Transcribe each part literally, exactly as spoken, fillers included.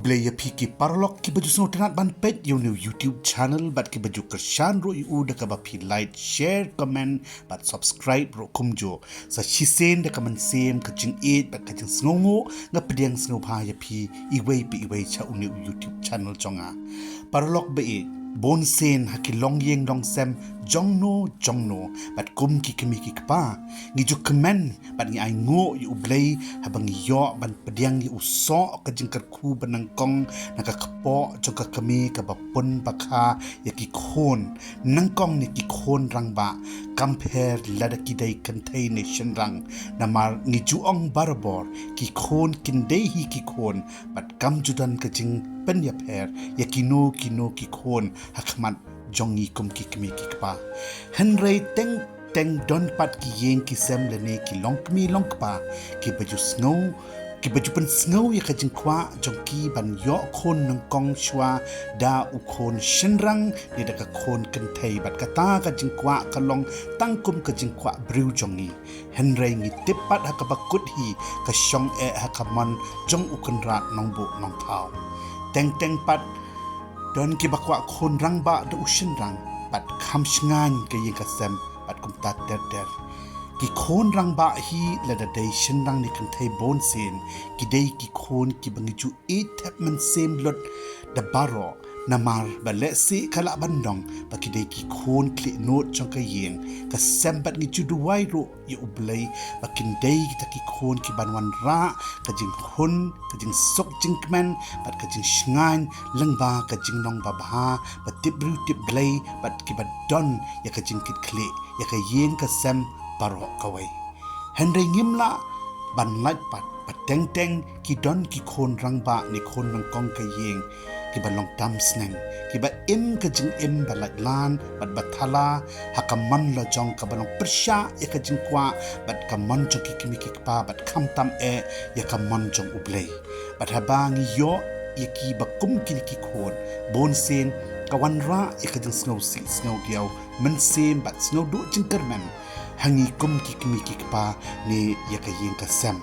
Khublei ïa phi ki paralok kiba ju sngewtynnat ban peit ïa u new YouTube channel bad kiba ju kyrshan ruh ïa u da kaba phi like, share, comment bad subscribe ruh kumjuh. Sa shisien da ka mynsiem ka jingïeit bad ka jingsngewnguh nga pdiang sngewbha ïa phi iwei pa iwei sha u new YouTube channel jong nga. Paralok ba ïeit, bun sien ha ki longïing longsem jongno jongno bad kum ki kmie ki kpa ngi ju kmen bad ngi ainguh ïa U Blei haba ngi ïoh ban pdiang ïa u soh ka jingkyrkhu ba nyngkong na ka kpoh jong ka kmie kaba pun bakha ïa ki khun nyngkong ne ki khun rangbah, kam pher lada ki dei kynthei ne shynrang. Namar ngi ju ong barabor, ki khun kin dei hi ki khun bad kam ju don ka jingpynïapher ïa kino kino ki khun ha khmat jong ngi kum ki kmie ki kpa. Hynrei teng teng don pat ki ïing ki sem lane ki longkmie longkpa kiba ju sngew, kiba ju pynsngew ïa ka jingkwah jong ki ban ïoh khun nyngkong shuwa da u khun shynrang ne da ka khun kynthei bad kata ka jingkwah ka long tang kum ka jingkwah briew jong ngi. Hynrei ngi tip pat ha kaba kut hi ka shong eh ha ka mon jong u Kynrad Nongbuh Nongthaw. Teng teng pat don kiba kwah khun rangbah da u shynrang bad kham shngaiñ ka ïing ka sem bad kumta ter ter. Ki khun rangbah hi lada dei shynrang ne kynthei bun sien ki dei ki khun kiba ngi ju ïeit thep mynsiem lut da baroh. Namar ba lehse ka lah ban long ba ki dei ki khun khlieh nud jong ka ïing ka sem bad ngi ju duwai ruh ïa U Blei ba kin dei kita ki khun ki ban wanrah ka jinghun, ka jingsuk jingkmen bad ka jingshngaiñ lyngba ka jinglong babha ba tip briew tip Blei bad kiba don ïa ka jingkitkhlieh ïa ka ïing ka sem baroh kawei. Hynrei ngim lah ban lait pat ba teng teng ki don ki khun rangbah ne khun nyngkong ka ïing kiba long tam sneng, kiba im ka jingim ba laitlan bad ba thala ha ka mon la jong kaba long pyrshah ïa ka jingkwah bad ka mon jong ki kmie ki kpa bad khamtam eh ïa ka mon jong U Blei. Bad haba ngi ïoh ïa kiba kum kine ki khun bun sien ka wanrah ïa ka jingsngewsih sngewdiaw mynsiem bad sngewduh jingkyrmen ha ngi kum ki kmie ki kpa ne ïa ka ïing ka sem.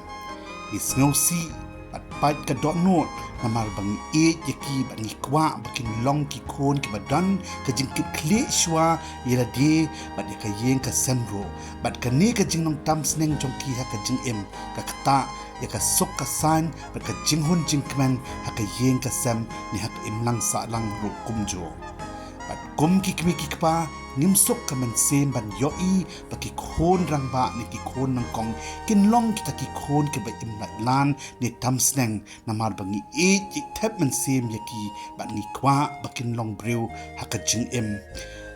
Ngi sngewsih bad pait ka dohnud namar ba ngi ïeit ïa ki bad ngi kwah ba kin long ki khun kiba don ka jingkitkhlieh shuwa ïa lade bad ïa ka ïing ka sem ruh. Bad kane ka jinglong tam sneng jong ki ha ka jingim ka ktah ïa ka suk ka saiñ bad ka jinghun jingkmen ha ka ïing ka sem ne ha ka imlang sahlang ruh kumjuh. Bad kum ki kmie ki kpa ngim suk ka mynsiem ban ïohi ba ki khun rangbah ne ki khun nyngkong kin long kita ki khun kiba im laitlan ne tam sneng namar ba ngi ïeit ïeit thep mynsiem ïa ki bad ngi kwah ba kin long briew ha ka jingim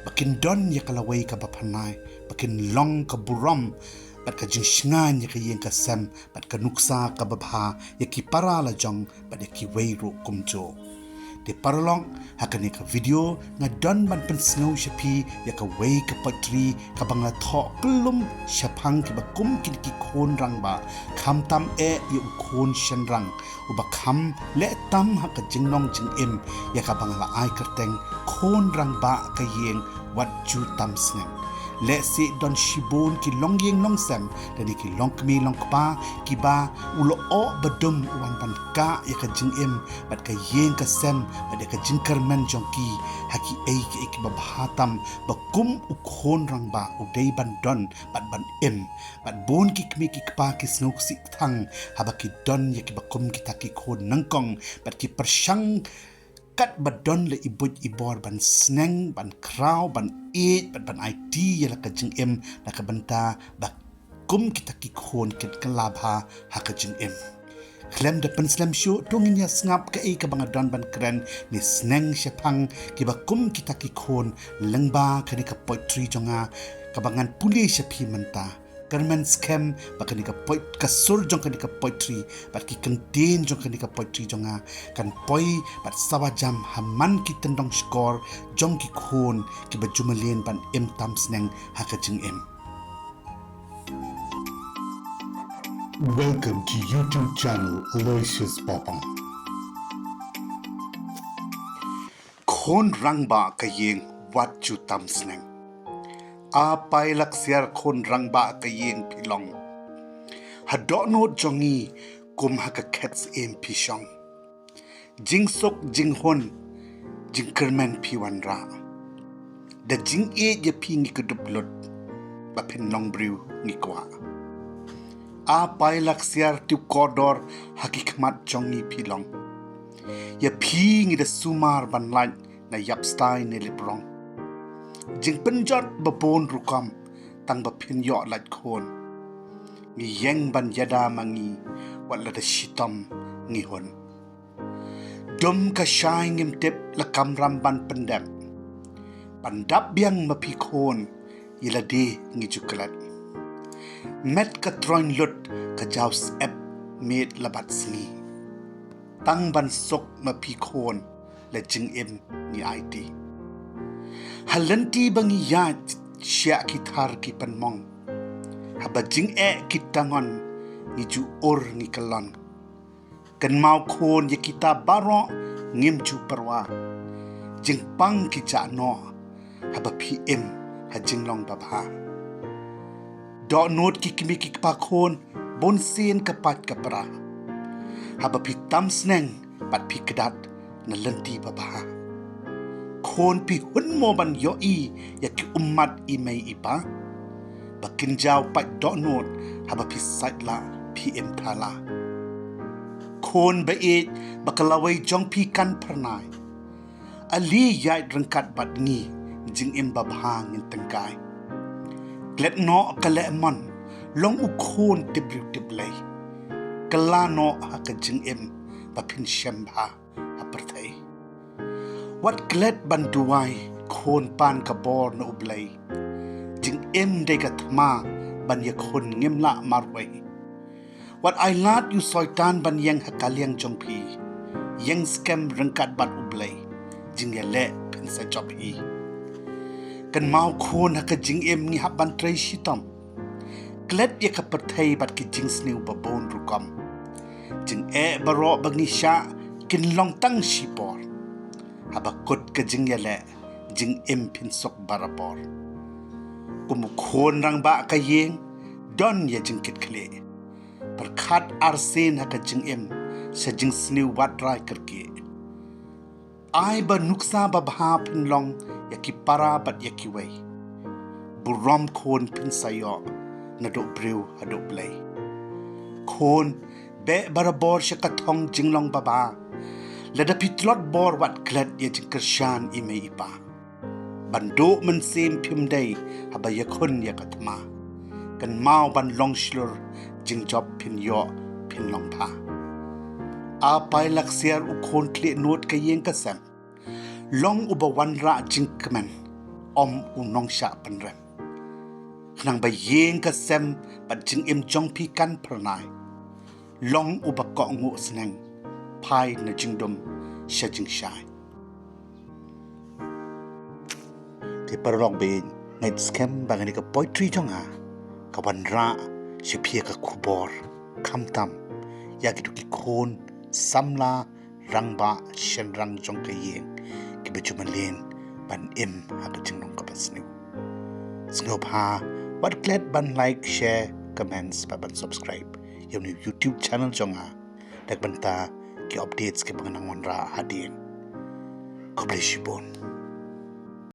ba kin don ïa ka lawei kaba phanai ba kin long ka burom bad ka jingshngaiñ ïa ka ïing ka sem bad ka nuksa kaba bha ïa ki para la jong bad ïa kiwei ruh kumjuh. Te paralok, ha kane ka video nga don ban pynsngew sha phi ïa kawei ka poetry kaba nga thoh kyllum shaphang kiba kum kine ki khun rangbah, khamtam eh ïa u khun shynrang uba kham leh tam ha ka jinglong jingim ïa kaba nga la ai kyrteng khun rangbah ka ïing wat ju tam sneng. Lehse don shibun ki longïing longsem lane ki longkmie longkpa kiba u lyoh ba dum u wan ban kah ïa ka jingim bad ka ïing ka sem bad ïa ka jingkyrmen jong ki ha kiei kiei kiba bha tam ba kum u khun rangbah u dei ban don bad ban im. Bad bun ki kmie ki kpa ki sngewsih kthang haba ki don ïa kiba kum kita ki khun nyngkong bad ki pyrshang kat ba don la i buit i bor ban sneng, ban khraw, ban ïeit bad ban aiti ïa la ka jingim na ka bynta ba kum kita ki khun kin kylla bha ha ka jingim. Khlem da pynslem shuh, to ngin ïa sngap kaei kaba nga don ban kren ne sneng shaphang kiba kum kita ki khun lyngba kane ka poetry jong nga kaba ngan pule sha phi mynta. Kyrmen skhem ba kane ka poet, ka sur jong kane ka poetry bad ki kyntien jong kane ka poetry jong nga kan poi bad sawa jam ha man ki tyndong shkor jong ki khun kiba ju mlien ban im tam sneng ha ka jingim. Welcome to YouTube channel Aloysius Bopang. Khun rangbah ka ïing wat ju tam sneng. A Pailak Siar khun rangbah ka ïing phi long. Ha dohnud jong ngi kum ha ka khet syiem phi shong. Jingsuk jinghun jingkyrmen phi wanrah. Da jingïeit ïa phi ngi kdup lut, ba phin long briew ngi kwah. A pailak siar tip kordor ha ki khmat jong ngi phi long. Ïa phi ngi da sumar ban lait na ïap stai ne lip rong. Jingpynjot ba bun rukom tang ba phin ïoh lait khun. Ngi ïeng ban ïada ma ngi wat la da shitom ngi hun. Dum ka shai ngim tip la kamram ban pyndep. Ban dap biang ma phi khun ïa lade ngi ju klet. Met ka troiñ lut ka jaw sep miet la bad sngi. Tang ban suk ma phi khun la jingim ngi aiti. Ha lynti ba ngi ïaid shiah ki thar ki pynmong. Haba jingeh ki tangon ngi ju ur ngi kyllon. Kynmaw khun ïa kita baroh ngim ju pyrwa. Jingpang ki jah noh haba phi im ha jinglong babha. Dohnud ki kmie ki kpa khun bun sien ka pait ka pra. Haba phi tam sneng bad phi kdat na lynti babha. Khun phi hun mo ban ïohi ïa ki ummat i mei i pa. Ba kin jaw pait dohnud haba phi sait la phi im thala. Khun ba ïeit ba ka lawei jong phi kan phyrnai. Ali ïaid ryngkat bad ngi jingim babha ngin tyngkai. Klet noh ka lehmon long u khun tip briew tip Blei. Kylla noh ha ka jingim ba phin shem bha ha pyrthei. Wat klet ban duwai khun pan ka bor na u Blei. Jingim dei ka thma ban ïakhun ngim lah marwei. Wat ai lad ïa u soitan ban ïeng ha ka liang jong phi. Ïeng skhem ryngkat bad u Blei. Jingïaleh phin sa jop hi. Kynmaw khun ha ka jingim ngi hap ban trei shitom. Klet ïa ka pyrthei bad ki jingsniew ba bun rukom. Jingeh baroh ba ngi shah kin long tang shipor. Haba kut ka jingïaleh jingim phin suk barabor. Kum u khun rangbah ka ïing don ïa jingkitkhlieh. Pyrkhat arsien ha ka jingim sa jingsniew wat rai kyrkieh. Ai ba nuksa babha phin long ïa ki para bad ïa kiwei. Burom khun phin sa ïoh naduh briew haduh Blei. Khun beh barabor sha ka thong jinglong babha. Lada phi tlot bor wat klet ïa jingkyrshan i mei i pa. Ban duh mynsiem phim dei haba ïakhun ïa ka thma. Kynmaw ban long shlur jingjop phin ïoh phin long bha. A pailak siar u khun khlieh nud ka ïing ka sem. Long uba wanrah jingkmen ym u nongshah pynrem. Khnang ba ïing ka sem bad jingim jong phi kan phyrnai. Long uba kohnguh sneng phai na jingdum sha jingshai. Te paralok ba ïeit, nga ngeit skhem ba kane ka poetry jong nga ka wanrah sha phi ïa ka khubor khamtam ïa kito ki khun samla rangbah shynrang jong ka ïing kiba ju mlien ban im ha ka jinglong kaba sniew. Sngewbha wat klet ban like, share, comments bad ban subscribe ïa u YouTube channel jong nga. Da ka bynta ki updates kiba ngan nang wanrah hadien. Khublei shibun.